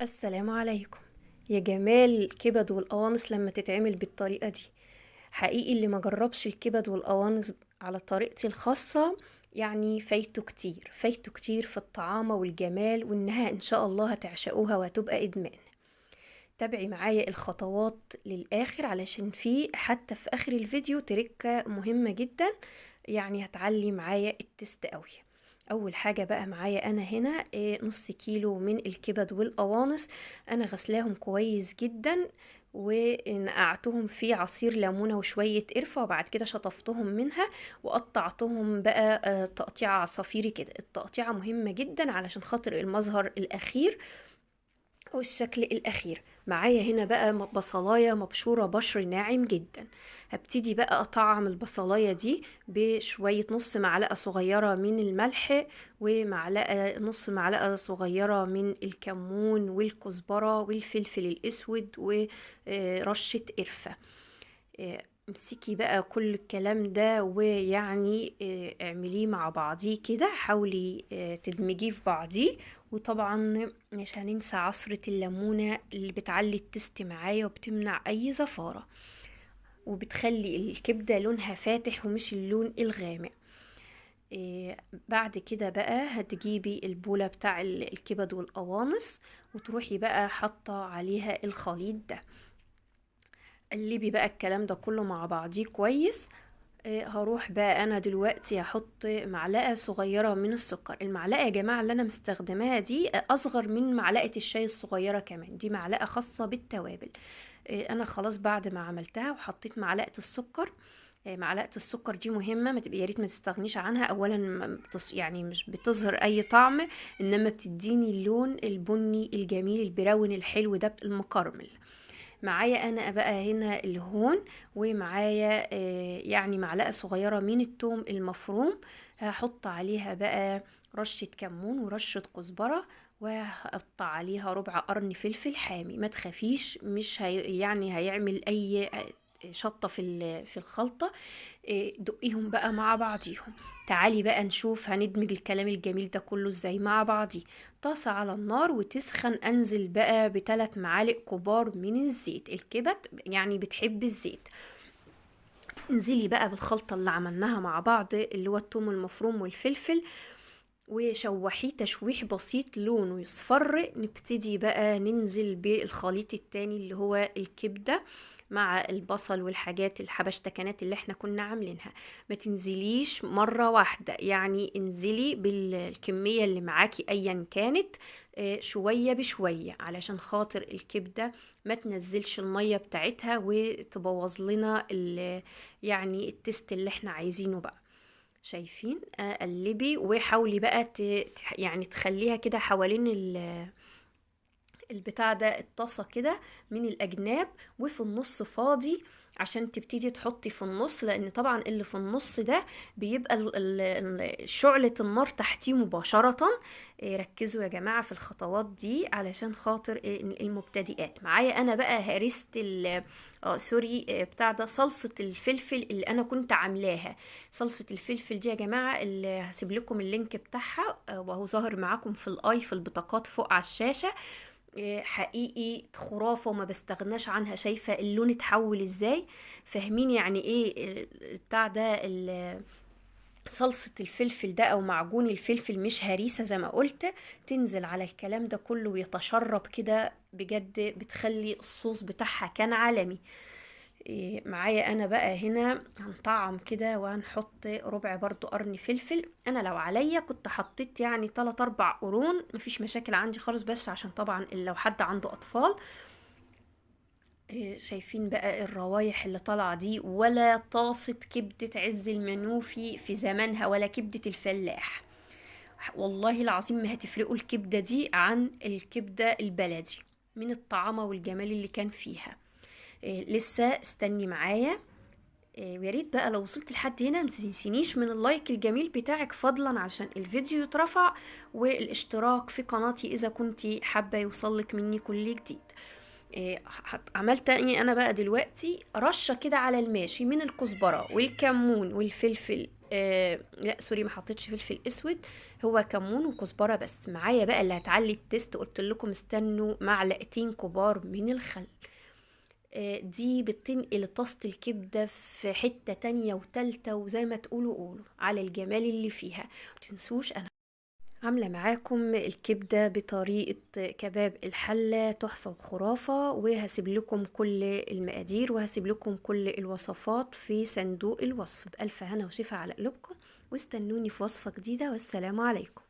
السلام عليكم. يا جمال الكبد والقوانص لما تتعمل بالطريقة دي، حقيقي اللي ما جربش الكبد والقوانص على طريقتي الخاصة يعني فايته كتير، فايته كتير في الطعامة والجمال، وانها ان شاء الله هتعشقوها وهتبقى ادمان. تابعي معايا الخطوات للآخر علشان في حتى في آخر الفيديو تركة مهمة جدا يعني هتعلي معايا ال taste قوي. اول حاجة بقى معايا انا هنا نص كيلو من الكبد والقوانص، انا غسلاهم كويس جدا ونقعتهم في عصير ليمونة وشوية قرفة، وبعد كده شطفتهم منها وقطعتهم بقى تقطيعة عصافيري كده. التقطيعة مهمة جدا علشان خاطر المظهر الاخير والشكل الاخير. معايا هنا بقى بصلايه مبشوره بشر ناعم جدا، هبتدي بقى اطعم البصلايه دي بشوية نص معلقه صغيرة من الملح، ومعلقة نص معلقه صغيرة من الكمون والكزبره والفلفل الاسود ورشه قرفه. امسكي بقى كل الكلام ده ويعني اعمليه مع بعضيه كده، حاولي تدمجيه في بعضيه. وطبعا مش هننسى عصرة الليمونة اللي بتعلي التست معايا وبتمنع اي زفارة وبتخلي الكبدة لونها فاتح ومش اللون الغامق. بعد كده بقى هتجيبي البولة بتاع الكبد والقوانص وتروحي بقى حاطة عليها الخليط ده. قلبي بقى الكلام ده كله مع بعضيه كويس. هروح بقى انا دلوقتي هحط معلقة صغيرة من السكر. المعلقة يا جماعة اللي انا مستخدماها دي اصغر من معلقة الشاي الصغيرة كمان، دي معلقة خاصة بالتوابل. انا خلاص بعد ما عملتها وحطيت معلقة السكر، معلقة السكر دي مهمة، ما تبقي يا ريت ما تستغنيش عنها. اولا يعني مش بتظهر اي طعم، انما بتديني اللون البني الجميل ال brown الحلو ده المكرمل. معايا انا بقى هنا الهون، ومعايا يعني معلقة صغيرة من التوم المفروم، هحط عليها بقى رشة كمون ورشة كزبرة، وهقطع عليها ربع قرن فلفل حامي. ما تخافيش مش هي يعني هيعمل اي شطة في الخلطة. دقيهم بقى مع بعضيهم. تعالي بقى نشوف هندمج الكلام الجميل ده كله ازاي مع بعضيه. طاسة على النار وتسخن، انزل بقى بثلاث معالق كبار من الزيت. الكبد يعني بتحب الزيت. انزلي بقى بالخلطة اللي عملناها مع بعض اللي هو الثوم المفروم والفلفل، وشوحيه تشويح بسيط لونه يصفر. نبتدي بقى ننزل بالخليط التاني اللي هو الكبدة مع البصل والحاجات الحبشتكنات اللي احنا كنا عاملينها. ما تنزليش مرة واحدة، يعني انزلي بالكمية اللي معاكي ايا كانت، شوية بشوية علشان خاطر الكبدة ما تنزلش المية بتاعتها وتبوظ لنا يعني التست اللي احنا عايزينه بقى. شايفين؟ قلبي وحاولي بقى يعني تخليها كده حوالين البتاع ده الطاسة كده من الأجناب، وفي النص فاضي عشان تبتدي تحطي في النص، لأن طبعا اللي في النص ده بيبقى شعلة النار تحتيه مباشرة. ركزوا يا جماعة في الخطوات دي علشان خاطر المبتدئات. معايا أنا بقى هرست سوري بتاع ده صلصة الفلفل اللي أنا كنت عاملاها. صلصة الفلفل دي يا جماعة اللي هسيب لكم ال link بتاعها وهو ظاهر معاكم في ال i في البطاقات فوق على الشاشة. حقيقي خرافة وما بستغناش عنها. شايفة اللون اتحول ازاي؟ فاهمين يعني ايه بتاع ده صلصة الفلفل ده او معجون الفلفل، مش هريسة زي ما قلت. تنزل على الكلام ده كله ويتشرب كده، بجد بتخلي الصوص بتاعها كان عالمي. معايا انا بقى هنا هنطعم كده وهنحط ربع برضو قرن فلفل. انا لو عليا كنت حطيت يعني 3-4 قرون، مفيش مشاكل عندي خالص، بس عشان طبعا لو حد عنده اطفال. شايفين بقى الروايح اللي طالعه دي؟ ولا طاسه كبده عز المنوفي في زمانها ولا كبده الفلاح، والله العظيم ما هتفرقوا الكبده دي عن الكبده البلدي من الطعامه والجمال اللي كان فيها. لسه استني معايا. ويا ريت بقى لو وصلت لحد هنا ما تنسينيش من ال like الجميل بتاعك فضلا عشان الفيديو يترفع، والاشتراك في قناتي اذا كنتي حابة يوصلك مني كل جديد. عملت ايه انا بقى دلوقتي؟ رشه كده على الماشي من الكزبره والكمون والفلفل لا sorry، ما حطيتش فلفل اسود، هو كمون وكزبره بس. معايا بقى اللي هتعلي ال taste، قلت لكم استنوا، معلقتين كبار من الخل. دي بتنقل طاسة الكبدة في حتة تانية وتالتة، وزي ما تقولوا قولوا على الجمال اللي فيها. متنسوش انا عاملة معاكم الكبدة بطريقة كباب الحلة تحفة وخرافة، وهسيب لكم كل المقادير وهسيب لكم كل الوصفات في صندوق الوصف. بألف هنا وشفا على قلوبكم، واستنوني في وصفة جديدة، والسلام عليكم.